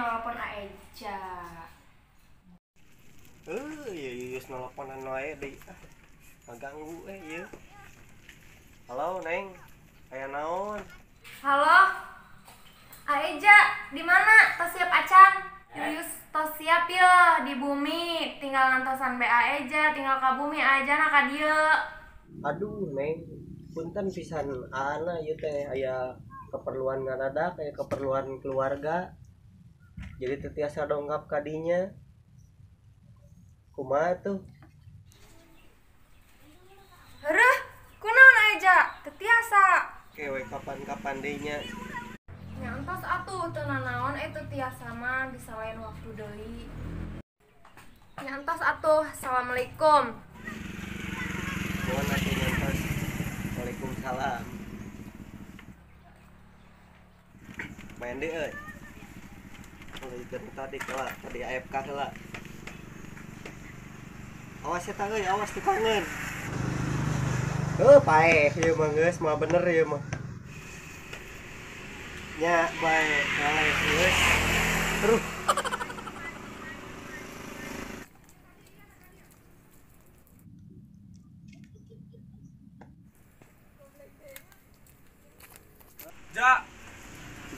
nelpon Aeja. Iya Yuyus nelponan wae deui. Ngaganggu ieu. Halo Neng, aya naon? Halo. Aeja, di mana? Tos siap acan? Yuyus tos siap ya di bumi, tinggal ngantosan be Aeja, tinggal ka bumi Aeja na ka dieu. Aduh Neng, punten pisan aana ieu teh aya keperluan ngadadak, aya keperluan keluarga. Jadi teu tiasa dongkap ka dinya. Kumaha tuh? Heuh, kunaon Aeja? Teu tiasa. Kewe kapan-kapan deui nya. Nya entos atuh teu nanaon teu tiasa mah bisa lain waktu deui. Nya entos atuh, assalamualaikum. Nuhun atuh nyantos. Waalaikumsalam. Main deui euy. Mulai tadi heula, tadi AFK heula. Awas eta euy, awas tukangeun. Heuh, paeh ieu mah geus mah bener ieu mah. Nya bae, bae geus. Terus. Ja.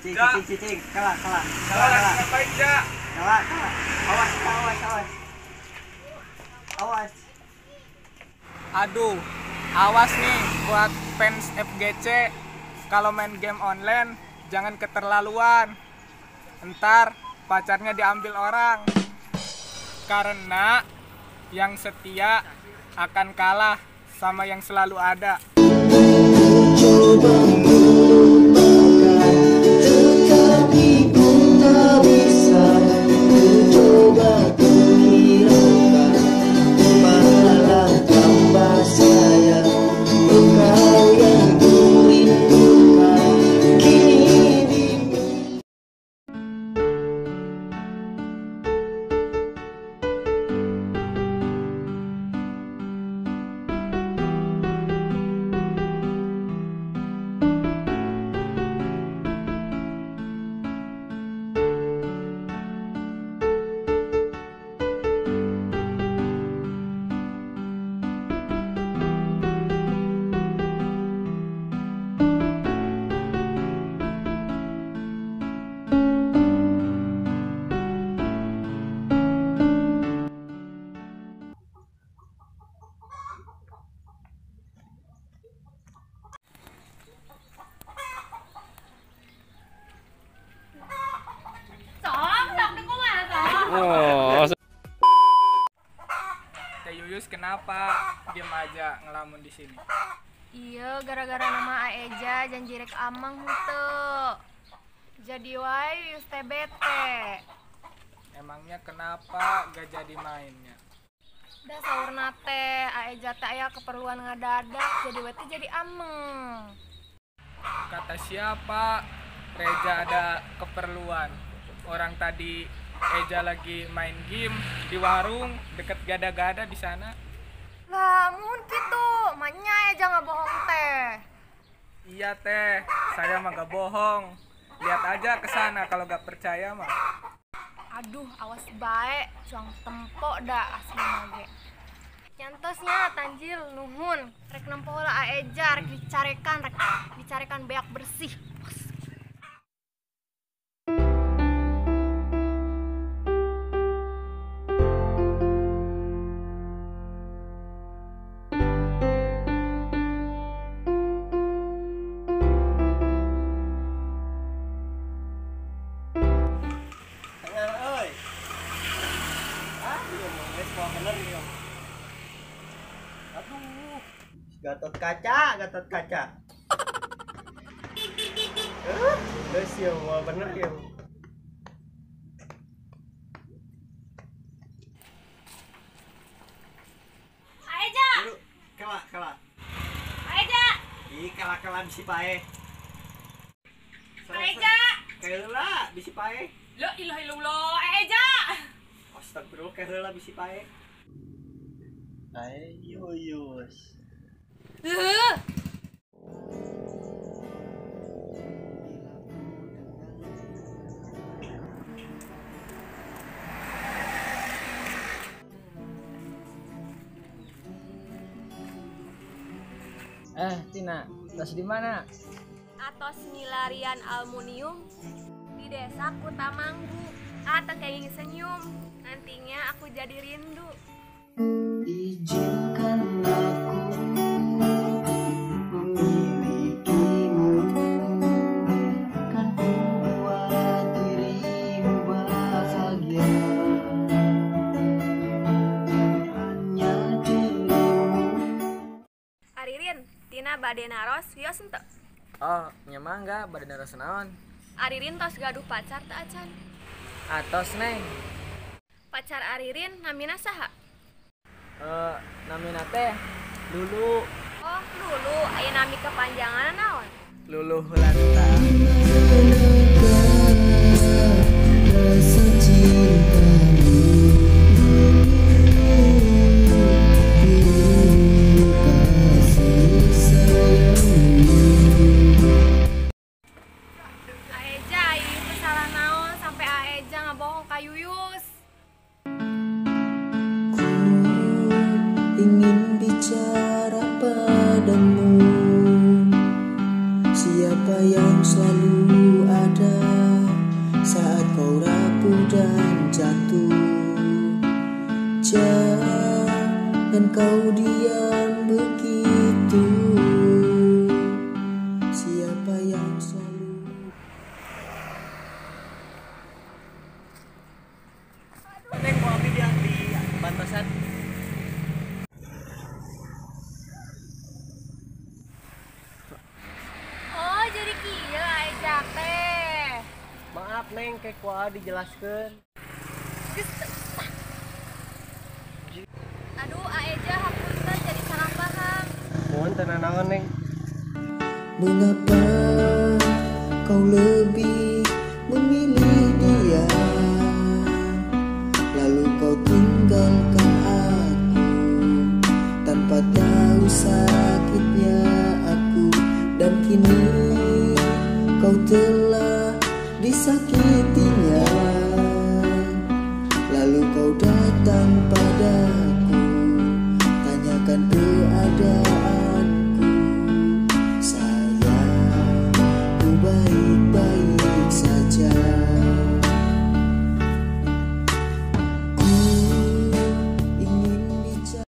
Cicing, cicing, cicing. Kalah, kalah. Kalah, kalah. Ngapain, Ja? Kalah, kalah. Awas, awas, awas. Awas. Aduh, awas nih buat fans FGC. Kalau main game online jangan keterlaluan. Entar pacarnya diambil orang. Karena yang setia akan kalah sama yang selalu ada. Coba melupakan, tetapi ku tak bisa. Ku coba kuhiraukan, malah tambah sayang. Engkau yang ku rindukan, kini bingung. Oh. Teh Yuyus kenapa diam aja ngelamun di sini? Iya, gara-gara nama Aeja janji rek amang henteu. Jadi wae Yuyus teh bete. Emangnya kenapa gak jadi mainnya? Dah saurna teh Aeja teh aya keperluan ngadadak jadi we teh jadi ameng. Kata siapa Reja ada keperluan? Orang tadi Eja lagi main game di warung deket gada-gada di sana. Lah, mun kitu, manya Eja nggak bohong teh. Iya teh, saya mah gak bohong. Lihat aja ke sana kalau gak percaya mah. Aduh, awas bae, cuang tempo dah asli mage. Nyantosnya tanjil nuhun, rek nempo heula Aeja, rek dicarekan beak bersih. Aduh, Gatot kaca, Gatot kaca. Geus ieu mah bener ieu. Aeja. Kela, kela. Aeja. Ih, kela-kela bisi paeh. Aeja. Keheula bisi paeh. La ilaha illallah, Aeja. Astagfirullah, keheula bisi paeh. Ayo Yuyus. Tina, tas di mana? Atos ngilarian aluminium di desa Kutamanggu. Atau kayak senyum, nantinya aku jadi rindu. Izinkan aku memilikimu, kan ku buat dirimu bahagia. Hanya dirimu. Aririn, Tina bade naros wios henteu? Oh, nya mangga bade naros naon? Aririn tos gaduh pacar teu acan? Atos, Neng. Pacar Aririn namina saha? Namina teh Lulu. Oh, Lulu, aya nami kepanjangan naon? Lulu Hulanta. Rasa cintamu, kasih sayangmu. Aeja, ieu salah naon sampai Aeja ngabohong ka Yuyus. Ku ingin bicara padamu, siapa yang selalu ada saat kau rapuh dan jatuh. Jangan kau diam begitu, siapa yang selalu. Neng, mau abi di bantosan. Oh, jadi kieu Aeja teh. Maaf Neng, kayak kuah dijelaskeun. Aduh, Aeja hapunten jadi salah paham. Mohon tenang naon, Neng. Mengapa kau lebih memilih dia, lalu kau tinggalkan aku tanpa tahu sakitnya aku. Dan kini kau telah disakitinya, lalu kau datang padaku, tanyakan keadaanku. Sayang, ku baik-baik saja. Ku ingin bicara.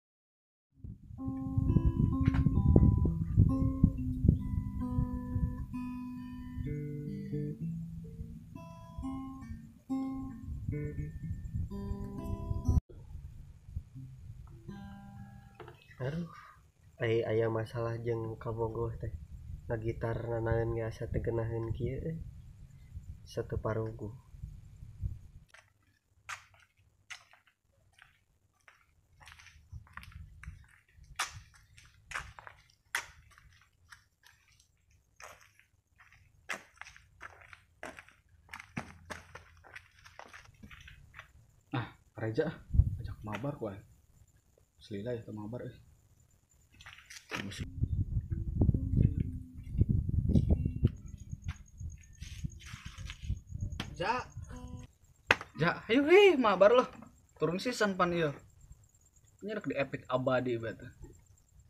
Aduh, aya masalah jeung kabogoh teh. Ngagitar nanaeun ge asa teu geunaheun kieu euy. Satu paruguh. Ah, Reja ajak mabar ku aing. Selila ya mabar euy. Ja. Ja, ayo hei mabar loh. Turun season pan ieu. Nyerek di epic abadi berarti.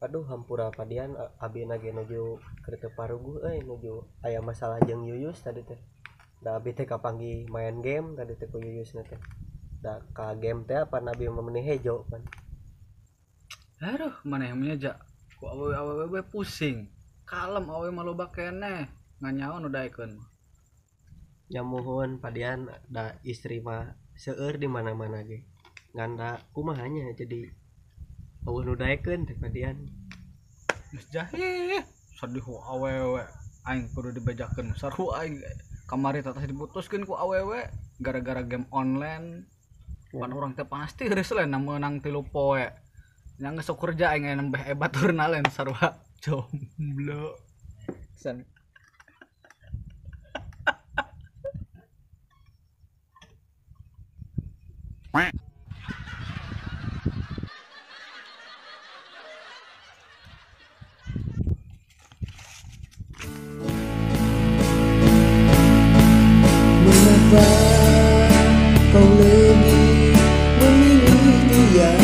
Aduh, hampura padian abi nage nuju keur teu paruguh euy, nuju aya masalah jeung Yuyus tadi teh. Da abi teh kapanggih main game tadi teh ku Yuyusna teh. Da ka game teh pan abi mah meuni hejo pan. Aduh, maneh mah ja. Ku awewe-awewe we pusing. Kalem awewe mah loba keneh. Nganyaon nu daekeun mah. Ya muhun padian da istri mah seueur di mana-mana ge. Ngan da kumaha nya jadi eueuh nu daekeun teh padian. Geus jahih, sedih ku awewe. Aing kudu dibejakeun sarua aing kamari teh tos diputuskeun ku awewe gara-gara game online. Pan urang teh pasti geus lain meunang 3 poe. Yang geus sok kerja aing nembeh hebat turun lain sarua jomblo. San. Mengapa kau lebih memilih dia,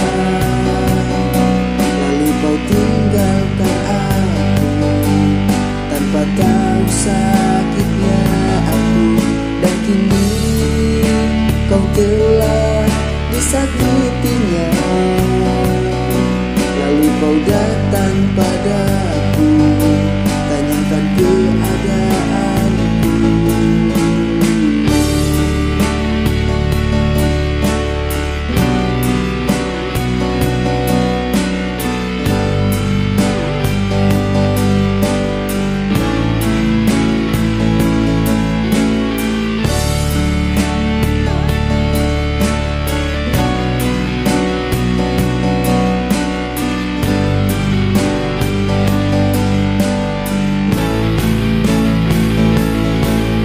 lalu kau tinggalkan aku datang padaku, tanyakan keadaanku.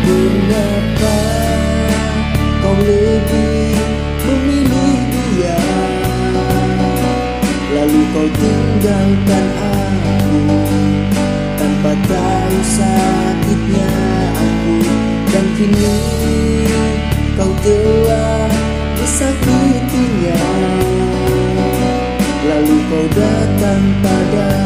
Mengapa kau lebih memilih dia, lalu kau tinggalkan aku tanpa tahu sakitnya aku. Dan kini kau telah disakitinya, lalu kau datang padaku.